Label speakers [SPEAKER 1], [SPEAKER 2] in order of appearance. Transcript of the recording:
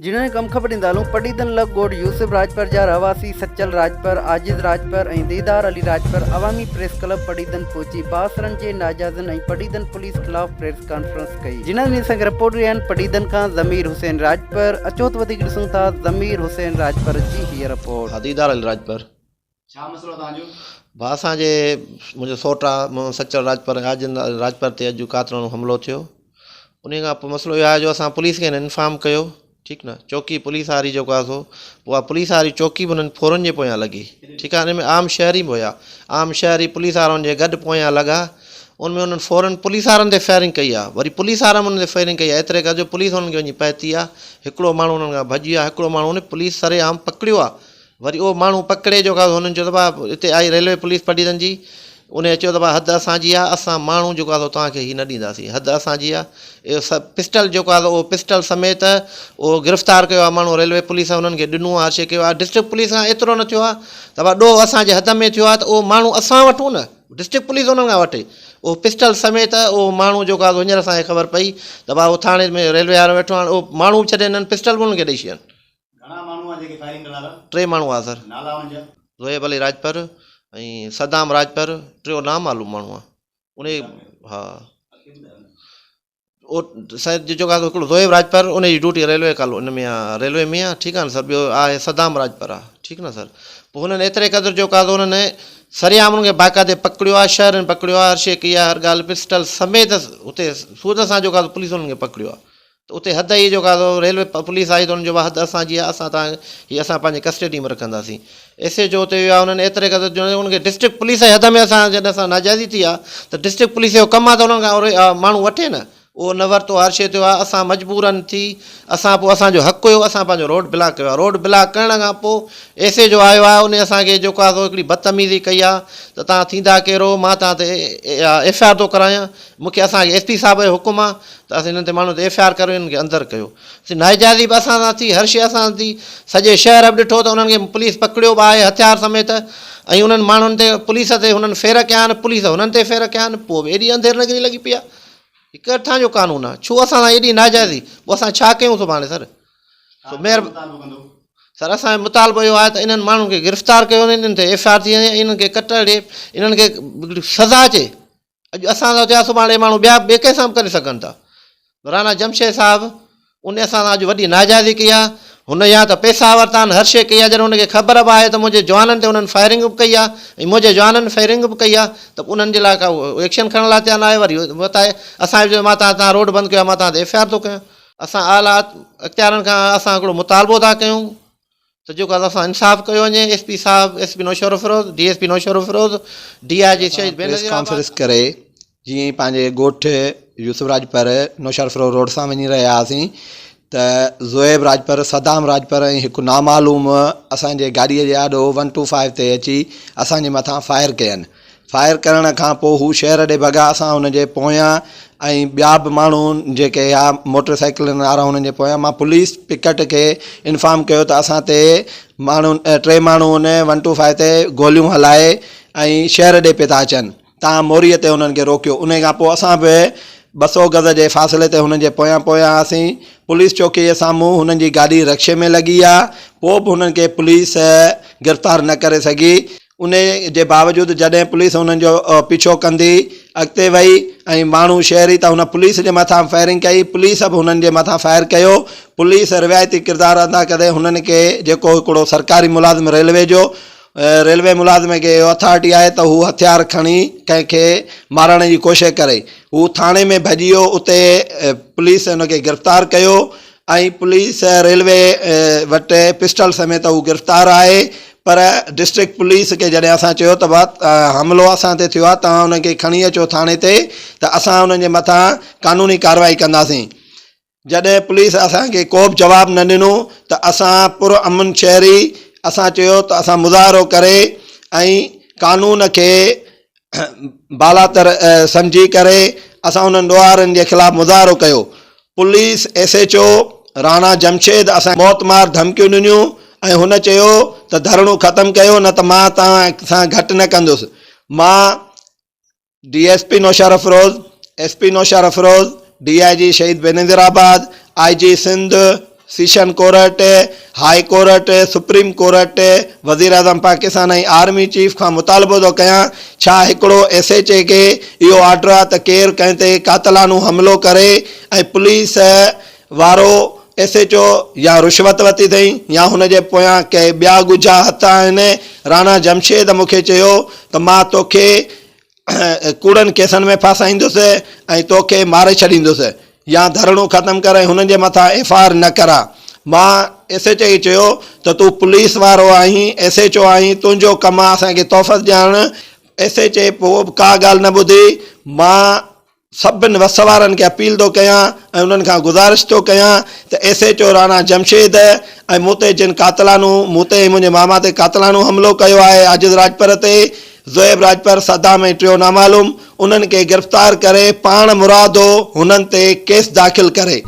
[SPEAKER 1] جنھن کي خبر ڏيندا ھلون پڊعيدن لڳ ڳوٺ يوسف راڄپر جا رهواسي سچل راڄپر، عاجز راڄپر ۽ ديدار علي راڄپر عوامي پريس ڪلب پڊعيدن پهچي بااثرن جي ناجائزين ۽ پڊعيدن پوليس خلاف پريس ڪانفرنس ڪئي. جنھن ۾ اسان کي رپورٽ رھيا آھن پڊعيدن کان ضمير حسين راڄپر اچو ته وڌيڪ ڏسون ٿا ضمير حسين راڄپر جي ھيء رپورٽ.
[SPEAKER 2] ها ديدار علي راڄپر.
[SPEAKER 3] ڇا مسئلو توهان جو؟
[SPEAKER 2] ڀاء اسان جي منهنجو سوٽ آ محمد سچل راڄپر ۽ عاجز راڄپر تي اڄ قاتلاڻو حملو ٿيو انهي کان پوء مسئلو اهو آهي جو اسان پوليس کي انفارم ڪيو ٺيڪ نه چوڪي پوليس واري جيڪو آ سو اها پوليس واري چوڪي به انهن ڦورن جي پويان لڳي ٺيڪ آ ان ۾ عام شهري به هيا عام شهري پوليس وارن جي گڏ پويان لڳا ان ۾ انهن فورن پوليس وارن تي فائرنگ ڪئي آ وري پوليس وارن به انهن تي فائرنگ ڪئي آ ايتري قدر جو پوليس انهن کي وڃي پهتي آ هڪڙو ماڻهو انهن کان ڀڄي ويو آ هڪڙو ماڻهو ان پوليس سري عام پڪڙيو آ وري اهو ماڻهو پڪڙي جو ڪا هنن چيو ته ڀاء اتي آئي ريلوي پوليس پڊعيدن جي انهي چيو ته ڀاء حد اسان جي آ اسان ماڻهو جيڪو آ سو توهان کي هي نه ڏينداسين حد اسان جي آ اهو سڀ پسٽل جيڪو آ سو اهو پسٽل سميت اهو گرفتار ڪيو آ ماڻهو ريلوي پوليس انهن کي ڏنو آ هر شي ڪيو آ ڊسٽرڪٽ پوليس کان ايترو نه ٿيو آ ته ڀاء ڏوهه اسان جي حد ۾ ٿيو آ ته اهو ماڻهو اسان وٺون نه ڊسٽرڪٽ پوليس انهن کان وٺي اهو پسٽل سميت اهو ماڻهو جيڪو آ سو هينئر اسان کي خبر پئي ته ڀاء اهو ٿاڻي ۾ ريلوي وارو ويٺو آ هاڻي اهو ماڻهو به ڇڏي هنن پسٽل به انهن کي ڏئي ڇڏين.
[SPEAKER 3] گهڻا ماڻهو هئا جيڪي فائرنگ ڪرڻ وارا؟
[SPEAKER 2] ٽي ماڻهو هئا سر.
[SPEAKER 3] نالا انهن جا؟
[SPEAKER 2] زوهيب علي راڄپر ۽ صدام راڄپر ٽيو نامعلوم ماڻهو آهي انهي ها او سر جيڪو آهي هڪڙو زوهيب راڄپر ان جي ڊيوٽي ريلوي ڪالو ان ۾ آهي ريلوي ۾ آهي ٺيڪ آهي نه سر ٻيو آهي صدام راڄپر آهي ٺيڪ نه سر پوء هنن ايتري قدر جو ڪا هنن سرعام انهن کي باقاعدي پڪڙيو آهي شهرن پڪڙيو آهي هر شيء ڪئي آهي هر ڳالهه پسٽل سميت اتي سود سان جيڪو آهي پوليس انهن کي پڪڙيو آهي ته اتي حد هئي جو ڪا ريلوي پوليس آئي ته انهن چيو حد اسان جي آهي اسان توهان هي اسان پنهنجي ڪسٽڊي ۾ رکنداسين ايس ايچ او اتي ويو آهي انهن ايتري قدر جو انهن کي ڊسٽرڪٽ پوليس جي حد ۾ اسان جڏهن اسان ناجائزي ٿي آهي ته ڊسٽرڪٽ پوليس جو ڪم آهي ته انهن کان ماڻهو وٺي نه اهو نه ورتو هر شيء ٿيو آهي اسان مجبورن ٿي اسان پوء اسان جو حق هيو اسان پنهنجو روڊ بلاڪ ڪيو آهي روڊ بلاڪ ڪرڻ کان پوء ايس ايچ او آيو آهي ان اسان کي جيڪو آهي سو هڪڙي بدتميزي ڪئي آهي ته توهان ٿيندا ڪيرو مان توهان تي ايف I R ٿو ڪرايان مون کي اسان کي ايس پي صاحب جو حڪم آ ته اسين انهن تي ماڻهن تي ايف I R ڪريو انهن کي اندر ڪيو سي ناجائزي به اسان سان ٿي هر شي اسان سان ٿي سڄي شهر به ڏٺو ته انهن کي پوليس پڪڙيو به آهي هٿيار سميت ۽ انهن ماڻهن تي پوليس تي هنن فير ڪيا آهن پوليس هنن تي فير ڪيا آهن پوء به ايڏي انڌير نگري لڳي پئي آ هي ڪٿان جو قانون آ ڇو اسان سان ايڏي ناجائزي پوء اسان ڇا ڪيون سڀاڻي سر سو مهر سر اسان جو مطالبو اهو آهي ته انهن ماڻهن کي گرفتار ڪيو وڃي انهن تي ايف I R ٿي وڃي انهن کي ڪٽهڙي انهن کي سزا اچي اڄ اسان سان ٿيا سڀاڻي ماڻهو ٻيا ٻئي ڪنهن سان به ڪري سگهن ٿا رانا جمشيد صاحب ان اسان سان اڄ وڏي ناجائزي ڪئي آهي هن يا ته پئسا ورتا آهن هر شيء ڪئي آهي جڏهن هن کي خبر به آهي ته منهنجي جوانن تي انهن فائرنگ به ڪئي آهي ۽ منهنجي جوانن فائرنگ به ڪئي آهي ته انهن جي لاء ڪا ايڪشن کڻڻ لاء تيار نه آهي وري بتائي اسان جو مان تان تان روڊ بند ڪيو آهي مان تان تي ايف I R ٿو ڪيان اسان اعليٰ اختيارن کان اسان هڪڙو مطالبو ٿا ڪيون ته جيڪو آهي اسان انصاف ڪيو وڃي ايس پي صاحب S P Naushahro Feroze D S P Naushahro Feroze D I جي شهيد
[SPEAKER 4] پريس ڪانفرنس ڪري جيئن ئي پنهنجي ڳوٺ يوسف راڄپر نوشهروفيروز روڊ سان وڃي رهيا هئاسين ته زوهيب راڄپر صدام راڄپر ۽ هڪ نامعلوم اسان جي گاڏي جي آڏو ون ٽو فائيو تي اچي اسان جي مٿان فائر ڪين فائر ڪرڻ کان پوء هو شهر ڏي ڀڳا اسان هن جي پويان ۽ ٻيا به ماڻهو جيڪي هيا موٽر سائيڪلن وارا هنن جي پويان مان پوليس پڪٽ کي انفارم ڪيو ته اسان تي ماڻهو ٽي ماڻهو هن ون ٽو فائيو تي گوليون هلائي ۽ شهر ڏي پئي ٿا اچن تان موريء تي هنن کي روڪيو انهي کان پوء اسان به 200 گز جي فاصلي تي هنن جي پويان پويان هئاسين پوليس چوڪي جي سامهون هنن جي گاڏي رڪشي ۾ لڳي آ پوء به هنن کي پوليس گرفتار نه ڪري سگهي انهي جي باوجود جڏهن پوليس انهن جو پيڇو ڪندي اڳتي وئي ۽ ماڻهو شهري ته هن پوليس جي مٿان فائرنگ ڪئي، پوليس به هنن جي مٿان فائر ڪيو، پوليس روايتي ڪردار ادا ڪندي هنن کي جيڪو هڪڙو سرڪاري ملازم ريلوي جو ريلوي ملازم کي اهو اٿارٽي آهي ته هو هٿيار کڻي ڪنهن کي مارڻ جي ڪوشش ڪري هو ٿاڻي ۾ ڀڄي ويو اتي پوليس هن کي گرفتار ڪيو ۽ پوليس ريلوي وٽ پسٽل سميت هو گرفتار آهي پر ڊسٽرڪٽ پوليس کي جڏهن اسان چيو ته حملو اسان تي ٿيو آهي توهان انهن کي کڻي اچو ٿاڻي تي ته اسان انهن جي مٿان قانوني ڪارروائي ڪنداسين جڏهن پوليس اسان کي ڪو به جواب نه ڏنو ته اسان پر امن شهري اسان چيو ته اسان مظاهرو ڪري ۽ قانون کي بالاتر سمجهي ڪري اسان انهن ڏوهارين جي خلاف مظاهرو ڪيو police S H O Rana Jamshed اسان موت مار ڌمڪيون ڏنيون ۽ هن چيو ته ڌرڻو ختم ڪيو نه ته مان توهان سان گهٽ نه ڪندس مان D S P Naushahro Feroze S P Naushahro Feroze D I G Shaheed Benazirabad I G Sindh Session court, high court, supreme court, وزيراعظم پاڪستان ۽ آرمي چيف کان مطالبو ٿو ڪيان ڇا هڪڙو ايس ايڇ اي کي اهو آرڊر آ ته ڪير ڪنهن تي قاتلانو حملو ڪري ۽ پوليس وارو ايس ايڇ او يا رشوت ورتي اٿئي يا هن جي پويان ڪي ٻيا ڳجها هٿ آهن راڻا جمشيد مون کي چيو ته مان توکي ڪوڙن ڪيسن ۾ ڦاسائيندس ۽ توکي ماري ڇڏيندس يا ڌرڻو ختم ڪر ۽ هنن جي مٿان ايف I R نه ڪراء. مان ايس ايڇ اي کي چيو ته تون پوليس وارو آهين، ايس ايڇ او آهين، تنهنجو ڪم آهي اسان کي تحفظ ڏيارڻ. ايس ايڇ اي پوء به ڪا ڳالهه نه ٻڌي. مان سڀن وس وارن کي اپيل ٿو ڪيان ۽ انهن کان گذارش ٿو ڪيان ته S H O Rana Jamshed ۽ مون تي جن قاتلانو مون تي ۽ منهنجي ماما تي قاتلانو حملو ڪيو آهي عاجز راڄپر تي زوهيب راڄپر صدام ۽ ٽيو نامعلوم انهن کي گرفتار ڪري پاڻ مرادو هنن تي ڪيس داخل ڪري.